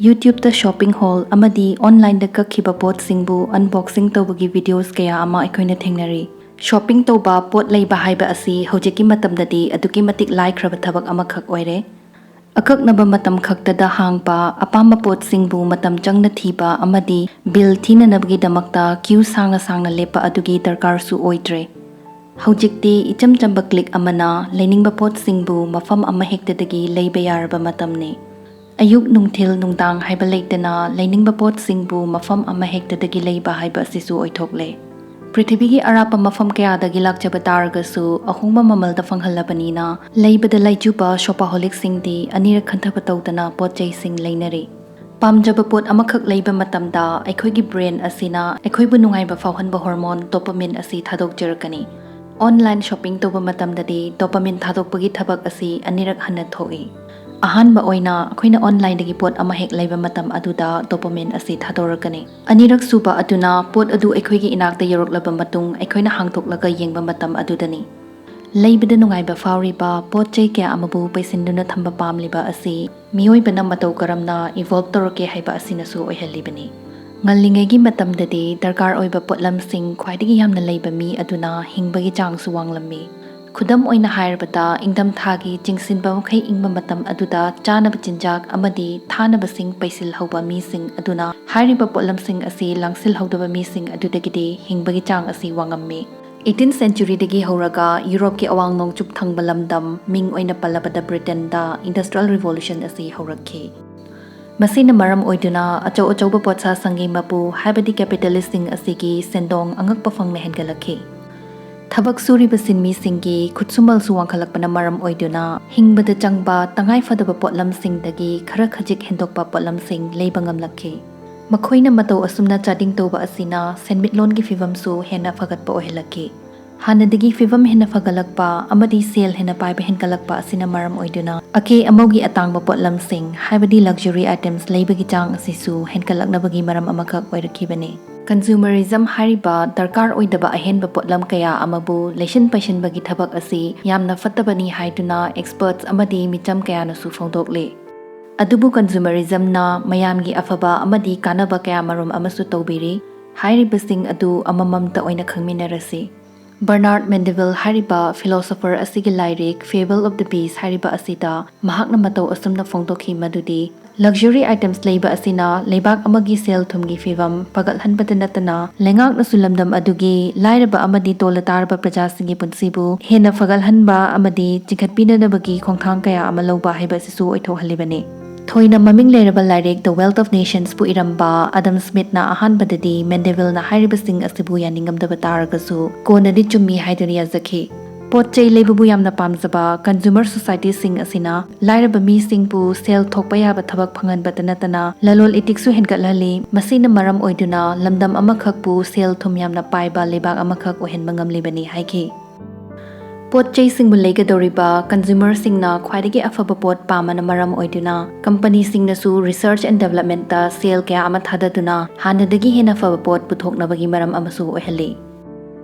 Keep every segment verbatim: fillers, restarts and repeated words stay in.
YouTube-ꯇ shopping haul ꯑꯃꯗꯤ online-ꯗ ꯀꯛꯈꯤꯕ ꯄꯣꯠꯁꯤꯡꯕꯨ unboxing ꯇꯧꯕꯒꯤ videos ꯀꯌꯥ ꯑꯃ ꯑꯩꯈꯣꯏꯅ ꯊꯦꯡꯅꯔꯤ꯫ Shopping ꯇꯧꯕ, ꯄꯣꯠ ꯂꯩꯕ ꯍꯥꯏꯕ ꯑꯁꯤ ꯍꯧꯖꯤꯛꯀꯤ ꯃꯇꯝꯗꯗꯤ ꯑꯗꯨꯛꯀꯤ ꯃꯇꯤꯛ ꯂꯥꯏꯈ꯭ꯔꯕ ꯊꯕꯛ ꯑꯃꯈꯛ ꯑꯣꯏꯔꯦ꯫ ꯑꯀꯛꯅꯕ ꯃꯇꯝ ꯈꯛꯇꯗ ꯍꯥꯡꯕ, ꯑꯄꯥꯝꯕ ꯄꯣꯠꯁꯤꯡꯕꯨ ꯃꯇꯝ ꯆꯪꯅ ꯊꯤꯕ ꯑꯃꯗꯤ bill ꯊꯤꯅꯅꯕꯒꯤꯗꯃꯛꯇ queue ꯁꯥꯡꯅ ꯁꯥꯡꯅ ꯂꯦꯞꯄ ꯑꯗꯨꯒꯤ ꯗꯔꯀꯥꯔꯁꯨ ꯑꯣꯏꯗ꯭ꯔꯦ꯫ ꯍꯧꯖꯤꯛꯇꯤ ꯏꯆꯝ ꯆꯝꯕ click ꯑꯃꯅ ꯂꯩꯅꯤꯡꯕ ꯄꯣꯠꯁꯤꯡꯕꯨ ꯃꯐꯝ ꯑꯃꯍꯦꯛꯇꯗꯒꯤ ꯂꯩꯕ ꯌꯥꯔꯕ ꯃꯇꯝꯅꯤ꯫ ꯑꯌꯨꯛ, ꯅꯨꯡꯊꯤꯜ, ꯅꯨꯡꯗꯥꯡ ꯍꯥꯏꯕ ꯂꯩꯇꯅ ꯂꯩꯅꯤꯡꯕ ꯄꯣꯠꯁꯤꯡꯕꯨ ꯃꯐꯝ ꯑꯃꯍꯦꯛꯇꯗꯒꯤ ꯂꯩꯕ ꯍꯥꯏꯕ ꯑꯁꯤꯁꯨ ꯑꯣꯏꯊꯣꯛꯂꯦ꯫ ꯄ꯭ꯔꯤꯊꯤꯕꯤꯒꯤ ꯑꯔꯥꯞꯄ ꯃꯐꯝ ꯀꯌꯥꯗꯒꯤ ꯂꯥꯛꯆꯕ ꯇꯥꯔꯒꯁꯨ, ꯑꯍꯣꯡꯕ ꯃꯃꯜꯗ ꯐꯪꯍꯜꯂꯕꯅꯤꯅ, ꯂꯩꯕꯗ ꯂꯥꯏꯆꯨꯕ shopaholic-ꯁꯤꯡꯗꯤ ꯑꯅꯤꯔꯛ ꯈꯟꯊꯕ ꯇꯧꯗꯅ ꯄꯣꯠ ꯆꯩꯁꯤꯡ ꯂꯩꯅꯔꯤ꯫ ꯄꯥꯝꯖꯕ ꯄꯣꯠ ꯑꯃꯈꯛ ꯂꯩꯕ ꯃꯇꯝꯗ, ꯑꯩꯈꯣꯏꯒꯤ brain ꯑꯁꯤꯅ ꯑꯩꯈꯣꯏꯕꯨ ꯅꯨꯡꯉꯥꯏꯕ ꯐꯥꯎꯍꯟꯕ hormone dopamine ꯑꯁꯤ ꯊꯥꯗꯣꯛꯆꯔꯛꯀꯅꯤ꯫ Online shopping ꯇꯧꯕ ꯃꯇꯝꯗꯗꯤ dopamine ꯊꯥꯗꯣꯛꯄꯒꯤ ꯊꯕꯛ ꯑꯁꯤ ꯑꯅꯤꯔꯛ ꯍꯟꯅ ꯊꯣꯛꯏ꯫ ꯑꯍꯥꯟꯕ ꯑꯣꯏꯅ, ꯑꯩꯈꯣꯏꯅ online-ꯗꯒꯤ ꯄꯣꯠ ꯑꯃ ꯍꯦꯛ ꯂꯩꯕ ꯃꯇꯝ ꯑꯗꯨꯗ dopamine ꯑꯁꯤ ꯊꯥꯗꯣꯔꯛꯀꯅꯤ꯫ ꯑꯅꯤꯔꯛ ꯁꯨꯕ ꯑꯗꯨꯅ ꯄꯣꯠ ꯑꯗꯨ ꯑꯩꯈꯣꯏꯒꯤ ꯏꯅꯥꯛꯇ ꯌꯧꯔꯛꯂꯕ ꯃꯇꯨꯡ ꯑꯩꯈꯣꯏꯅ ꯍꯥꯡꯗꯣꯛꯂꯒ ꯌꯦꯡꯕ ꯃꯇꯝ ꯑꯗꯨꯗꯅꯤ꯫ ꯂꯩꯕꯗ ꯅꯨꯡꯉꯥꯏꯕ ꯐꯥꯎꯔꯤꯕ ꯄꯣꯠ ꯆꯩ ꯀꯌꯥ ꯑꯃꯕꯨ ꯄꯩꯁꯤꯟꯗꯨꯅ ꯊꯝꯕ ꯄꯥꯝꯂꯤꯕ ꯑꯁꯤ ꯃꯤꯑꯣꯏꯕꯅ ꯃꯇꯧ ꯀꯔꯝꯅ evolve ꯇꯧꯔꯛꯀꯦ ꯍꯥꯏꯕ ꯑꯁꯤꯅꯁꯨ ꯑꯣꯏꯍꯜꯂꯤꯕꯅꯤ꯫ ꯉꯜꯂꯤꯉꯩꯒꯤ ꯃꯇꯝꯗꯗꯤ ꯗꯔꯀꯥꯔ ꯑꯣꯏꯕ ꯄꯣꯠꯂꯝꯁꯤꯡ ꯈ꯭ꯋꯥꯏꯗꯒꯤ ꯌꯥꯝꯅ ꯂꯩꯕ ꯃꯤ ꯑꯗꯨꯅ ꯍꯤꯡꯕꯒꯤ ꯆꯥꯡꯁꯨ ꯋꯥꯡꯂꯝꯃꯤ꯫ ꯈꯨꯗꯝ ꯑꯣꯏꯅ ꯍꯥꯏꯔꯕꯗ, ꯏꯪꯊꯝꯊꯥꯒꯤ ꯆꯤꯡꯁꯤꯟꯕ ꯃꯈꯩ ꯏꯪꯕ ꯃꯇꯝ ꯑꯗꯨꯗ ꯆꯥꯅꯕ ꯆꯤꯟꯖꯥꯛ ꯑꯃꯗꯤ ꯊꯥꯅꯕꯁꯤꯡ ꯄꯩꯁꯤꯜꯍꯧꯕ ꯃꯤꯁꯤꯡ ꯑꯗꯨꯅ ꯍꯥꯏꯔꯤꯕ ꯄꯣꯠꯂꯝꯁꯤꯡ ꯑꯁꯤ ꯂꯥꯡꯁꯤꯜꯍꯧꯗꯕ ꯃꯤꯁꯤꯡ ꯑꯗꯨꯗꯒꯤꯗꯤ ꯍꯤꯡꯕꯒꯤ ꯆꯥꯡ ꯑꯁꯤ ꯋꯥꯡꯉꯝꯃꯤ꯫ Eighteenth century-ꯗꯒꯤ ꯍꯧꯔꯒ ꯌꯨꯔꯣꯞꯀꯤ ꯑꯋꯥꯡ ꯅꯣꯡꯆꯨꯞ ꯊꯪꯕ ꯂꯝꯗꯝ, ꯃꯤꯡ ꯑꯣꯏꯅ ꯄꯜꯂꯕꯗ Britain-ꯗ industrial revolution ꯑꯁꯤ ꯍꯧꯔꯛꯈꯤ꯫ ꯃꯁꯤꯅ ꯃꯔꯝ ꯑꯣꯏꯗꯨꯅ ꯑꯆꯧ ꯑꯆꯧꯕ ꯄꯣꯠꯁꯥꯁꯪꯒꯤ ꯃꯄꯨ, ꯍꯥꯏꯕꯗꯤ capitalist-ꯁꯤꯡ ꯑꯁꯤꯒꯤ ꯁꯦꯟꯗꯣꯡ ꯑꯉꯛꯄ ꯐꯪꯅ ꯍꯦꯟꯒꯠꯂꯛꯈꯤ꯫ ꯊꯕꯛ ꯁꯨꯔꯤꯕ ꯁꯤꯟꯃꯤꯁꯤꯡꯒꯤ ꯈꯨꯠꯁꯨꯃꯜꯁꯨ ꯋꯥꯡꯈꯠꯂꯛꯄꯅ ꯃꯔꯝ ꯑꯣꯏꯗꯨꯅ ꯍꯤꯡꯕꯗ ꯆꯪꯕ ꯇꯉꯥꯏ ꯐꯗꯕ ꯄꯣꯠꯂꯝꯁꯤꯡꯗꯒꯤ ꯈꯔ ꯈꯖꯤꯛ ꯍꯦꯟꯗꯣꯛꯄ ꯄꯣꯠꯂꯝꯁꯤꯡ ꯂꯩꯕ ꯉꯝꯂꯛꯈꯤ꯫ ꯃꯈꯣꯏꯅ ꯃꯇꯧ ꯑꯁꯨꯝꯅ ꯆꯥꯗꯤꯡ ꯇꯧꯕ ꯑꯁꯤꯅ ꯁꯦꯟꯃꯤꯠꯂꯣꯟꯒꯤ ꯐꯤꯕꯝꯁꯨ ꯍꯦꯟꯅ ꯐꯒꯠꯄ ꯑꯣꯏꯍꯜꯂꯛꯈꯤ꯫ ꯍꯥꯟꯅꯗꯒꯤ ꯐꯤꯕꯝ ꯍꯦꯟꯅ ꯐꯒꯠꯂꯛꯄ ꯑꯃꯗꯤ ꯁꯦꯜ ꯍꯦꯟꯅ ꯄꯥꯏꯕ ꯍꯦꯟꯒꯠꯂꯛꯄ ꯑꯁꯤꯅ ꯃꯔꯝ ꯑꯣꯏꯗꯨꯅ, ꯑꯀꯦ ꯑꯃꯧꯒꯤ ꯑꯇꯥꯡꯕ ꯄꯣꯠꯂꯝꯁꯤꯡ, ꯍꯥꯏꯕꯗꯤ luxury items ꯂꯩꯕꯒꯤ ꯆꯥꯡ ꯑꯁꯤꯁꯨ ꯍꯦꯟꯒꯠꯂꯛꯅꯕꯒꯤ ꯃꯔꯝ ꯑꯃꯈꯛ ꯑꯣꯏꯔꯛꯈꯤꯕꯅꯤ꯫ Consumerism ꯍꯥꯏꯔꯤꯕ ꯗꯔꯀꯥꯔ ꯑꯣꯏꯗꯕ ꯑꯍꯦꯟꯕ ꯄꯣꯠꯂꯝ ꯀꯌꯥ ꯑꯃꯕꯨ ꯂꯩꯁꯤꯟ ꯄꯩꯁꯤꯟꯕꯒꯤ ꯊꯕꯛ ꯑꯁꯤ ꯌꯥꯝꯅ ꯐꯠꯇꯕꯅꯤ ꯍꯥꯏꯗꯨꯅ experts ꯑꯃꯗꯤ ꯃꯤꯆꯝ ꯀꯌꯥꯅꯁꯨ ꯐꯣꯡꯗꯣꯛꯂꯤ꯫ ꯑꯗꯨꯕꯨ consumerismꯅ ꯃꯌꯥꯝꯒꯤ ꯑꯐꯕ ꯑꯃꯗꯤ ꯀꯥꯟꯅꯕ ꯀꯌꯥꯃꯔꯨꯝ ꯑꯃꯁꯨ ꯇꯧꯕꯤꯔꯤ꯫ ꯍꯥꯏꯔꯤꯕꯁꯤꯡ ꯑꯗꯨ ꯑꯃꯃꯝꯇ ꯑꯣꯏꯅ ꯈꯪꯃꯤꯟꯅꯔꯁꯤ꯫ Bernard Mandeville ꯍꯥꯏꯔꯤꯕ philosopher ꯑꯁꯤꯒꯤ ꯂꯥꯏꯔꯤꯛ Fable of the Beast ꯍꯥꯏꯔꯤꯕ ꯑꯁꯤꯗ ꯃꯍꯥꯛꯅ ꯃꯇꯧ ꯑꯁꯨꯝꯅ ꯐꯣꯡꯗꯣꯛꯈꯤ ꯃꯗꯨꯗꯤ, luxury items ꯂꯩꯕ ꯑꯁꯤꯅ ꯂꯩꯕꯥꯛ ꯑꯃꯒꯤ ꯁꯦꯜ ꯊꯨꯝꯒꯤ ꯐꯤꯕꯝ ꯐꯒꯠꯍꯟꯕꯇ ꯅꯠꯇꯅ, ꯂꯩꯉꯥꯛꯅꯁꯨ ꯂꯝꯗꯝ ꯑꯗꯨꯒꯤ ꯂꯥꯏꯔꯕ ꯑꯃꯗꯤ ꯇꯣꯜꯂ ꯇꯥꯔꯕ ꯄ꯭ꯔꯖꯥꯁꯤꯡꯒꯤ ꯄꯨꯟꯁꯤꯕꯨ ꯍꯦꯟꯅ ꯐꯒꯠꯍꯟꯕ ꯑꯃꯗꯤ ꯆꯤꯡꯈꯠꯄꯤꯅꯅꯕꯒꯤ ꯈꯣꯡꯊꯥꯡ ꯀꯌꯥ ꯑꯃ ꯂꯧꯕ ꯍꯥꯏꯕ ꯑꯁꯤꯁꯨ ꯑꯣꯏꯊꯣꯛꯍꯜꯂꯤꯕꯅꯤ꯫ ꯊꯣꯏꯅ ꯃꯃꯤꯡ ꯂꯩꯔꯕ ꯂꯥꯏꯔꯤꯛ The Wealth of Nations ꯄꯨ ꯏꯔꯝꯕ Adam Smithꯅ ꯑꯍꯥꯟꯕꯗꯗꯤ Mandevilleꯅ ꯍꯥꯏꯔꯤꯕꯁꯤꯡ ꯑꯁꯤꯕꯨ ꯌꯥꯅꯤꯡꯉꯝꯗꯕ ꯇꯥꯔꯒꯁꯨ, ꯀꯣꯟꯅꯗꯤ ꯆꯨꯝꯃꯤ ꯍꯥꯏꯗꯨꯅ ꯌꯥꯖꯈꯤ꯫ ꯄꯣꯠ ꯆꯩ ꯂꯩꯕꯕꯨ ꯌꯥꯝꯅ ꯄꯥꯝꯖꯕ consumer societyꯁꯤꯡ ꯑꯁꯤꯅ ꯂꯥꯏꯔꯕ ꯃꯤꯁꯤꯡꯕꯨ ꯁꯦꯜ ꯊꯣꯛꯄ ꯌꯥꯕ ꯊꯕꯛ ꯐꯪꯍꯟꯕꯇ ꯅꯠꯇꯅ, ꯂꯂꯣꯟ ꯏꯇꯤꯛꯁꯨ ꯍꯦꯟꯒꯠꯍꯜꯂꯤ꯫ ꯃꯁꯤꯅ ꯃꯔꯝ ꯑꯣꯏꯗꯨꯅ ꯂꯝꯗꯝ ꯑꯃꯈꯛꯄꯨ ꯁꯦꯜ ꯊꯨꯝ ꯌꯥꯝꯅ ꯄꯥꯏꯕ ꯂꯩꯕꯥꯛ ꯑꯃꯈꯛ ꯑꯣꯏꯍꯟꯕ ꯉꯝꯂꯤꯕꯅꯤ ꯍꯥꯏꯈꯤ꯫ ꯄꯣꯠ ꯆꯩꯁꯤꯡꯕꯨ ꯂꯩꯒꯗꯧꯔꯤꯕ consumerꯁꯤꯡꯅ ꯈ꯭ꯋꯥꯏꯗꯒꯤ ꯑꯐꯕ ꯄꯣꯠ ꯄꯥꯝꯕꯅ ꯃꯔꯝ ꯑꯣꯏꯗꯨꯅ, companyꯁꯤꯡꯅꯁꯨ research and developmentꯇ ꯁꯦꯜ ꯀꯌꯥ ꯑꯃ ꯊꯥꯗꯗꯨꯅ ꯍꯥꯟꯅꯗꯒꯤ ꯍꯦꯟꯅ ꯐꯕ ꯄꯣꯠ ꯄꯨꯊꯣꯛꯅꯕꯒꯤ ꯃꯔꯝ ꯑꯃꯁꯨ ꯑꯣꯏꯍꯜꯂꯤ꯫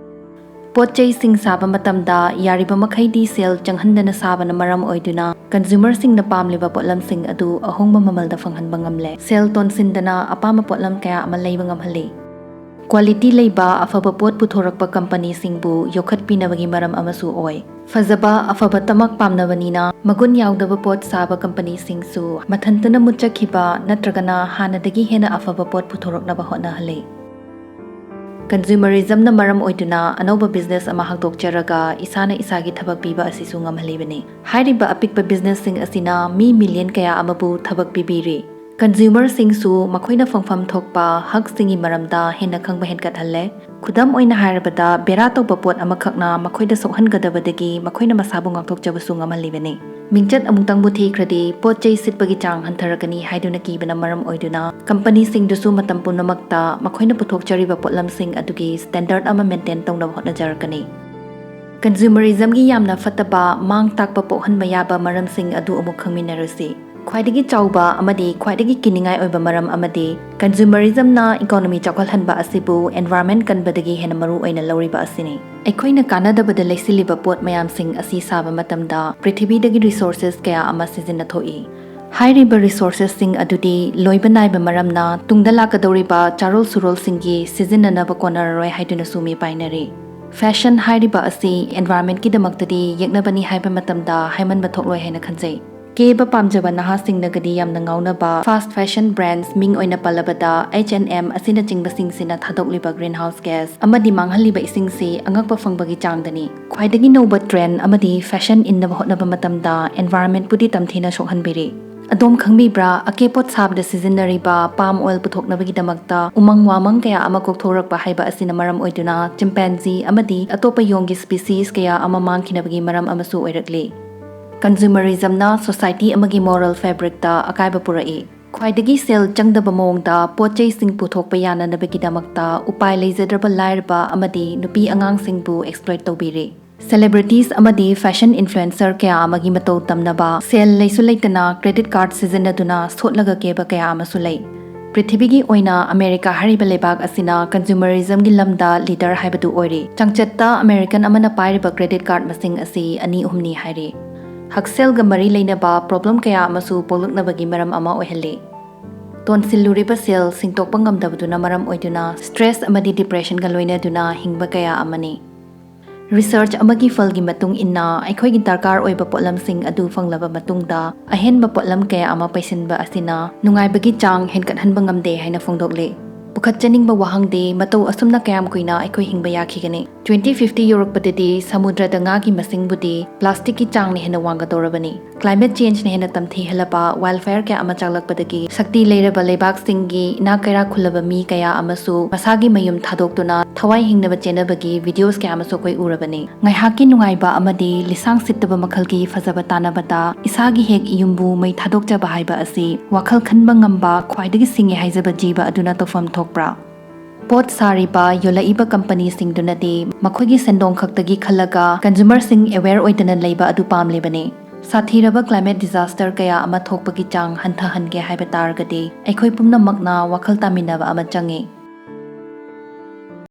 ꯄꯣꯠ ꯆꯩꯁꯤꯡ ꯁꯥꯕ ꯃꯇꯝꯗ ꯌꯥꯔꯤꯕ ꯃꯈꯩꯗꯤ ꯁꯦꯜ ꯆꯪꯍꯟꯗꯅ ꯁꯥꯕꯅ ꯃꯔꯝ ꯑꯣꯏꯗꯨꯅ, consumerꯁꯤꯡꯅ ꯄꯥꯝꯂꯤꯕ ꯄꯣꯠꯂꯝꯁꯤꯡ ꯑꯗꯨ ꯑꯍꯣꯡꯕ ꯃꯃꯜꯗ ꯐꯪꯍꯟꯕ ꯉꯝꯂꯦ꯫ ꯁꯦꯜ ꯇꯣꯟꯁꯤꯟꯗꯅ ꯑꯄꯥꯝꯕ ꯄꯣꯠꯂꯝ ꯀꯌꯥ ꯑꯃ ꯂꯩꯕ ꯉꯝꯍꯜꯂꯤ꯫ Quality ꯂꯩꯕ ꯑꯐꯕ ꯄꯣꯠ ꯄꯨꯊꯣꯔꯛꯄ companyꯁꯤꯡꯕꯨ ꯌꯣꯛꯈꯠꯄꯤꯅꯕꯒꯤ ꯃꯔꯝ ꯑꯃꯁꯨ ꯑꯣꯏ꯫ ꯐꯖꯕ ꯑꯐꯕꯇꯃꯛ ꯄꯥꯝꯅꯕꯅꯤꯅ, ꯃꯒꯨꯟ ꯌꯥꯎꯗꯕ ꯄꯣꯠ ꯁꯥꯕ companyꯁꯤꯡꯁꯨ ꯃꯊꯟꯇꯅ ꯃꯨꯠꯆꯈꯤꯕ ꯅꯠꯇ꯭ꯔꯒꯅ ꯍꯥꯟꯅꯗꯒꯤ ꯍꯦꯟꯅ ꯑꯐꯕ ꯄꯣꯠ ꯄꯨꯊꯣꯔꯛꯅꯕ ꯍꯣꯠꯅꯍꯜꯂꯤ꯫ Consumerismꯅ ꯃꯔꯝ ꯑꯣꯏꯗꯨꯅ ꯑꯅꯧꯕ business ꯑꯃ ꯍꯥꯡꯗꯣꯛꯆꯔꯒ ꯏꯁꯥꯅ ꯏꯁꯥꯒꯤ ꯊꯕꯛ ꯄꯤꯕ ꯑꯁꯤꯁꯨ ꯉꯝꯍꯜꯂꯤꯕꯅꯤ꯫ ꯍꯥꯏꯔꯤꯕ ꯑꯄꯤꯛꯄ businessꯁꯤꯡ ꯑꯁꯤꯅ ꯃꯤ million ꯀꯌꯥ ꯑꯃꯕꯨ ꯊꯕꯛ ꯄꯤꯕꯤꯔꯤ꯫ Consumerꯁꯤꯡꯁꯨ ꯃꯈꯣꯏꯅ ꯐꯪꯐꯝ ꯊꯣꯛꯄ ꯍꯛꯁꯤꯡꯒꯤ ꯃꯔꯝꯗ ꯍꯦꯟꯅ ꯈꯪꯕ ꯍꯦꯟꯒꯠꯍꯜꯂꯦ꯫ ꯈꯨꯗꯝ ꯑꯣꯏꯅ ꯍꯥꯏꯔꯕꯗ, ꯕꯦꯔꯥ ꯇꯧꯕ ꯄꯣꯠ ꯑꯃꯈꯛꯅ ꯃꯈꯣꯏꯗ ꯁꯣꯛꯍꯟꯒꯗꯕꯗꯒꯤ ꯃꯈꯣꯏꯅ ꯃꯁꯥꯕꯨ ꯉꯥꯛꯊꯣꯛꯆꯕꯁꯨ ꯉꯝꯍꯜꯂꯤꯕꯅꯤ꯫ ꯃꯤꯡꯆꯠ ꯑꯃꯨꯛꯇꯪꯕꯨ ꯊꯤꯈ꯭ꯔꯗꯤ, ꯄꯣꯠ ꯆꯩ ꯁꯤꯠꯄꯒꯤ ꯆꯥꯡ ꯍꯟꯊꯔꯛꯀꯅꯤ ꯍꯥꯏꯗꯨꯅ ꯀꯤꯕꯅ ꯃꯔꯝ ꯑꯣꯏꯗꯨꯅ, companyꯁꯤꯡꯗꯨꯁꯨ ꯃꯇꯝ ꯄꯨꯝꯅꯃꯛꯇ ꯃꯈꯣꯏꯅ ꯄꯨꯊꯣꯛꯆꯔꯤꯕ ꯄꯣꯠꯂꯝꯁꯤꯡ ꯑꯗꯨꯒꯤ standard ꯑꯃ maintain ꯇꯧꯅꯕ ꯍꯣꯠꯅꯖꯔꯛꯀꯅꯤ꯫ Consumerismꯒꯤ ꯌꯥꯝꯅ ꯐꯠꯇꯕ, ꯃꯥꯡ ꯇꯥꯛꯄ ꯄꯣꯛꯍꯟꯕ ꯌꯥꯕ ꯃꯔꯝꯁꯤꯡ ꯑꯗꯨ ꯑꯃꯨꯛ ꯈꯪꯃꯤꯟꯅꯔꯁꯤ꯫ ꯈ꯭ꯋꯥꯏꯗꯒꯤ ꯆꯥꯎꯕ ꯑꯃꯗꯤ ꯈ꯭ꯋꯥꯏꯗꯒꯤ ꯀꯤꯅꯤꯡꯉꯥꯏ ꯑꯣꯏꯕ ꯃꯔꯝ ꯑꯃꯗꯤ, consumerismꯅ economy ꯆꯥꯎꯈꯠꯍꯟꯕ ꯑꯁꯤꯕꯨ environment ꯀꯟꯕꯗꯒꯤ ꯍꯦꯟꯅ ꯃꯔꯨ ꯑꯣꯏꯅ ꯂꯧꯔꯤꯕ ꯑꯁꯤꯅꯤ꯫ ꯑꯩꯈꯣꯏꯅ ꯀꯥꯟꯅꯗꯕꯗ ꯂꯩꯁꯤꯜꯂꯤꯕ ꯄꯣꯠ ꯃꯌꯥꯝꯁꯤꯡ ꯑꯁꯤ ꯁꯥꯕ ꯃꯇꯝꯗ, ꯄ꯭ꯔꯤꯊꯤꯕꯤꯗꯒꯤ resources ꯀꯌꯥ ꯑꯃ ꯁꯤꯖꯤꯟꯅ ꯊꯣꯛꯏ꯫ ꯍꯥꯏꯔꯤꯕ ꯔꯤꯁꯣꯔꯁꯦꯁꯁꯤꯡ ꯑꯗꯨꯗꯤ ꯂꯣꯏꯕ ꯅꯥꯏꯕ ꯃꯔꯝꯅ ꯇꯨꯡꯗ ꯂꯥꯛꯀꯗꯧꯔꯤꯕ ꯆꯥꯔꯣꯜ ꯁꯨꯔꯣꯜꯁꯤꯡꯒꯤ ꯁꯤꯖꯤꯟꯅꯅꯕ ꯀꯣꯟꯅꯔꯔꯣꯏ ꯍꯥꯏꯗꯨꯅꯁꯨ ꯃꯤ ꯄꯥꯏꯅꯔꯤ꯫ ꯐꯦꯁꯟ ꯍꯥꯏꯔꯤꯕ ꯑꯁꯤ ꯑꯦꯟꯚꯥꯏꯔꯟꯃꯦꯟꯠꯀꯤꯗꯃꯛꯇꯗꯤ ꯌꯦꯛꯅꯕꯅꯤ ꯍꯥꯏꯕ ꯃꯇꯝꯗ ꯍꯥꯏꯃꯟꯕ ꯊꯣꯛꯂꯣꯏ ꯍꯥꯏꯅ ꯈꯟꯖꯩ꯫ ꯀꯦꯕ ꯄꯥꯝꯖꯕ ꯅꯍꯥꯁꯤꯡꯅꯒꯗꯤ ꯌꯥꯝꯅ ꯉꯥꯎꯅꯕ ꯐꯥꯁꯠ ꯐꯦꯁꯟ ꯕ꯭ꯔꯥꯟꯗꯁ, ꯃꯤꯡ ꯑꯣꯏꯅ ꯄꯜꯂꯕꯗ H and M ꯑꯁꯤꯅꯆꯤꯡꯕꯁꯤꯡꯁꯤꯅ ꯊꯥꯗꯣꯛꯂꯤꯕ ꯒ꯭ꯔꯤꯟꯍꯥꯎꯁ ꯒ꯭ꯌꯥꯁ ꯑꯃꯗꯤ ꯃꯥꯡꯍꯜꯂꯤꯕ ꯏꯁꯤꯡꯁꯤ ꯑꯉꯛꯄ ꯐꯪꯕꯒꯤ ꯆꯥꯡꯗꯅꯤ꯫ ꯈ꯭ꯋꯥꯏꯗꯒꯤ ꯅꯧꯕ ꯇ꯭ꯔꯦꯟꯗ ꯑꯃꯗꯤ ꯐꯦꯁꯟ ꯏꯟꯅꯕ ꯍꯣꯠꯅꯕ ꯃꯇꯝꯗ ꯑꯦꯟꯚꯥꯏꯔꯟꯃꯦꯟꯠꯄꯨꯗꯤ ꯇꯝꯊꯤꯅ ꯁꯣꯛꯍꯟꯕꯤꯔꯤ꯫ ꯑꯗꯣꯝ ꯈꯪꯕꯤꯕ꯭ꯔꯥ, ꯑꯀꯦꯄꯣꯠ ꯁꯥꯕꯗ ꯁꯤꯖꯤꯟꯅꯔꯤꯕ ꯄꯥꯝ ꯑꯣꯏꯜ ꯄꯨꯊꯣꯛꯅꯕꯒꯤꯗꯃꯛꯇ ꯎꯃꯪ ꯋꯥꯃꯪ ꯀꯌꯥ ꯑꯃ ꯀꯣꯛꯊꯣꯔꯛꯄ ꯍꯥꯏꯕ ꯑꯁꯤꯅ ꯃꯔꯝ ꯑꯣꯏꯗꯨꯅ ꯆꯤꯝꯄꯦꯟꯖꯤ ꯑꯃꯗꯤ ꯑꯇꯣꯞꯄ ꯌꯣꯡꯒꯤ ꯁ꯭ꯄꯤꯁꯤꯁ ꯀꯌꯥ ꯑꯃ ꯃꯥꯡꯈꯤꯅꯕꯒꯤ ꯃꯔꯝ ꯑꯃꯁꯨ ꯑꯣꯏꯔꯛꯂꯤ꯫ ꯀꯟꯖꯨꯃꯔꯤꯖꯝꯅ ꯁꯣꯁꯥꯏꯇꯤ ꯑꯃꯒꯤ ꯃꯣꯔꯦꯜ ꯐꯦꯕ꯭ꯔꯤꯛꯇ ꯑꯀꯥꯏꯕ ꯄꯨꯔꯛꯏ꯫ ꯈ꯭ꯋꯥꯏꯗꯒꯤ ꯁꯦꯜ ꯆꯪꯗꯕ ꯃꯑꯣꯡꯗ ꯄꯣꯠ ꯆꯩꯁꯤꯡ ꯄꯨꯊꯣꯛꯄ ꯌꯥꯅꯅꯕꯒꯤꯗꯃꯛꯇ ꯎꯄꯥꯏ ꯂꯩꯖꯗ꯭ꯔꯕ ꯂꯥꯏꯔꯕ ꯑꯃꯗꯤ ꯅꯨꯄꯤ ꯑꯉꯥꯡꯁꯤꯡꯕꯨ ꯑꯦꯛꯁꯄ꯭ꯂꯣꯏꯠ ꯇꯧꯕꯤꯔꯤ꯫ ꯁꯦꯂꯦꯕ꯭ꯔꯤꯇꯤꯁ ꯑꯃꯗꯤ ꯐꯦꯁꯟ ꯏꯟꯐ꯭ꯂꯨꯑꯦꯟꯁꯔ ꯀꯌꯥ ꯑꯃꯒꯤ ꯃꯇꯧ ꯇꯝꯅꯕ ꯁꯦꯜ ꯂꯩꯁꯨ ꯂꯩꯇꯅ ꯀ꯭ꯔꯦꯗꯤꯠ ꯀꯥꯔꯗ ꯁꯤꯖꯤꯟꯅꯗꯨꯅ ꯁꯣꯠꯂꯒ ꯀꯦꯕ ꯀꯌꯥ ꯑꯃꯁꯨ ꯂꯩ꯫ ꯄ꯭ꯔꯤꯊꯤꯕꯤꯒꯤ ꯑꯣꯏꯅ ꯑꯃꯦꯔꯤꯀꯥ ꯍꯥꯏꯔꯤꯕ ꯂꯩꯕꯥꯛ ꯑꯁꯤꯅ ꯀꯟꯖꯨꯃꯔꯤꯖꯝꯒꯤ ꯂꯝꯗ ꯂꯤꯗꯔ ꯍꯥꯏꯕꯗꯨ ꯑꯣꯏꯔꯤ꯫ ꯆꯥꯡꯆꯠꯇ ꯑꯃꯦꯔꯤꯀꯟ ꯑꯃꯅ ꯄꯥꯏꯔꯤꯕ ꯀ꯭ꯔꯦꯗꯤꯠ ꯀꯥꯔꯗ ꯃꯁꯤꯡ ꯑꯁꯤ ꯑꯅꯤ ꯑꯍꯨꯝꯅꯤ ꯍꯥꯏꯔꯤ꯫ ꯍꯛꯁꯦꯜꯒ ꯃꯔꯤ ꯂꯩꯅꯕ ꯄ꯭ꯔꯣꯕ꯭ꯂꯦꯝ ꯀꯌꯥ ꯑꯃꯁꯨ ꯄꯣꯛꯂꯛꯅꯕꯒꯤ ꯃꯔꯝ ꯑꯃ ꯑꯣꯏꯍꯜꯂꯤ꯫ ꯇꯣꯟꯁꯤꯜꯂꯨꯔꯤꯕ ꯁꯦꯜ ꯁꯤꯡꯗꯣꯛꯄ ꯉꯝꯗꯕꯗꯨꯅ ꯃꯔꯝ ꯑꯣꯏꯗꯨꯅ ꯁ꯭ꯇ꯭ꯔꯦꯁ ꯑꯃꯗꯤ ꯗꯤꯄ꯭ꯔꯦꯁꯟꯒ ꯂꯣꯏꯅꯗꯨꯅ ꯍꯤꯡꯕ ꯀꯌꯥ ꯑꯃꯅꯤ꯫ ꯔꯤꯁꯔꯆ ꯑꯃꯒꯤ ꯐꯜꯒꯤ ꯃꯇꯨꯡ ꯏꯟꯅ, ꯑꯩꯈꯣꯏꯒꯤ ꯗꯔꯀꯥꯔ ꯑꯣꯏꯕ ꯄꯣꯠꯂꯝꯁꯤꯡ ꯑꯗꯨ ꯐꯪꯂꯕ ꯃꯇꯨꯡꯗ, ꯑꯍꯦꯟꯕ ꯄꯣꯠꯂꯝ ꯀꯌꯥ ꯑꯃ ꯄꯩꯁꯤꯟꯕ ꯑꯁꯤꯅ ꯅꯨꯡꯉꯥꯏꯕꯒꯤ ꯆꯥꯡ ꯍꯦꯟꯒꯠꯍꯟꯕ ꯉꯝꯗꯦ ꯍꯥꯏꯅ ꯐꯣꯡꯗꯣꯛꯂꯤ꯫ ꯄꯨꯈꯠꯆꯅꯤꯡꯕ ꯋꯥꯍꯪꯗꯤ, ꯃꯇꯧ ꯑꯁꯨꯝꯅ ꯀꯌꯥꯝ ꯀꯨꯏꯅ ꯑꯩꯈꯣꯏ ꯍꯤꯡꯕ ꯌꯥꯈꯤꯒꯅꯤ? Twenty fifty ꯌꯧꯔꯛꯄꯗꯗꯤ ꯁꯃꯨꯗ꯭ꯔꯗ ꯉꯥꯒꯤ ꯃꯁꯤꯡꯕꯨꯗꯤ ꯄ꯭ꯂꯥꯁꯇꯤꯛꯀꯤ ꯆꯥꯡꯅ ꯍꯦꯟꯅ ꯋꯥꯡꯒꯗꯧꯔꯕꯅꯤ꯫ ꯀ꯭ꯂꯥꯏꯃꯦꯠ ꯆꯦꯟꯖꯅ ꯍꯦꯟꯅ ꯇꯝꯊꯤꯍꯜꯂꯕ ꯋꯥꯏꯜꯐꯥꯌꯔ ꯀꯌꯥ ꯑꯃ ꯆꯥꯛꯂꯛꯄꯗꯒꯤ ꯁꯛꯇꯤ ꯂꯩꯔꯕ ꯂꯩꯕꯥꯛꯁꯤꯡꯒꯤ ꯏꯅꯥꯛ ꯀꯩꯔꯥꯛ ꯈꯨꯜꯂꯕ ꯃꯤ ꯀꯌꯥ ꯑꯃꯁꯨ ꯃꯁꯥꯒꯤ ꯃꯌꯨꯝ ꯊꯥꯗꯣꯛꯇꯨꯅ ꯊꯋꯥꯏ ꯍꯤꯡꯅꯕ ꯆꯦꯟꯅꯕꯒꯤ ꯚꯤꯗꯤꯑꯣꯁ ꯀꯌꯥ ꯑꯃꯁꯨ ꯑꯩꯈꯣꯏ ꯎꯔꯕꯅꯤ꯫ ꯉꯥꯏꯍꯥꯛꯀꯤ ꯅꯨꯡꯉꯥꯏꯕ ꯑꯃꯗꯤ ꯂꯤꯁꯥꯡ ꯁꯤꯠꯇꯕ ꯃꯈꯜꯒꯤ ꯐꯖꯕ ꯇꯥꯟꯅꯕꯗ ꯏꯁꯥꯒꯤ ꯍꯦꯛ ꯌꯨꯝꯕꯨ ꯃꯩ ꯊꯥꯗꯣꯛꯆꯕ ꯍꯥꯏꯕ ꯑꯁꯤ ꯋꯥꯈꯜ ꯈꯟꯕ ꯉꯝꯕ ꯈ꯭ꯋꯥꯏꯗꯒꯤ ꯁꯤꯡꯉꯦ ꯍꯥꯏꯖꯕ ꯖꯤꯕ ꯑꯗꯨꯅ ꯇꯧꯐꯝ ꯊꯣꯛꯄ꯭ꯔꯥ? ꯄꯣꯠ ꯁꯥꯔꯤꯕ, ꯌꯣꯜꯂꯛꯏꯕ ꯀꯝꯄꯅꯤꯁꯤꯡꯗꯨꯅꯗꯤ ꯃꯈꯣꯏꯒꯤ ꯁꯦꯟꯗꯣꯡ ꯈꯛꯇꯒꯤ ꯈꯜꯂꯒ ꯀꯟꯖꯨꯃꯔꯁꯤꯡ ꯑꯦꯋꯦꯌꯔ ꯑꯣꯏꯗꯅ ꯂꯩꯕ ꯑꯗꯨ ꯄꯥꯝꯂꯤꯕꯅꯤ꯫ ꯁꯥꯊꯤꯔꯕ ꯀ꯭ꯂꯥꯏꯃꯦꯠ ꯗꯤꯖꯥꯁꯇꯔ ꯀꯌꯥ ꯑꯃ ꯊꯣꯛꯄꯒꯤ ꯆꯥꯡ ꯍꯟꯊꯍꯟꯒꯦ ꯍꯥꯏꯕ ꯇꯥꯔꯒꯗꯤ ꯑꯩꯈꯣꯏ ꯄꯨꯝꯅꯃꯛꯅ ꯋꯥꯈꯜ ꯇꯥꯃꯤꯟꯅꯕ ꯑꯃ ꯆꯪꯏ꯫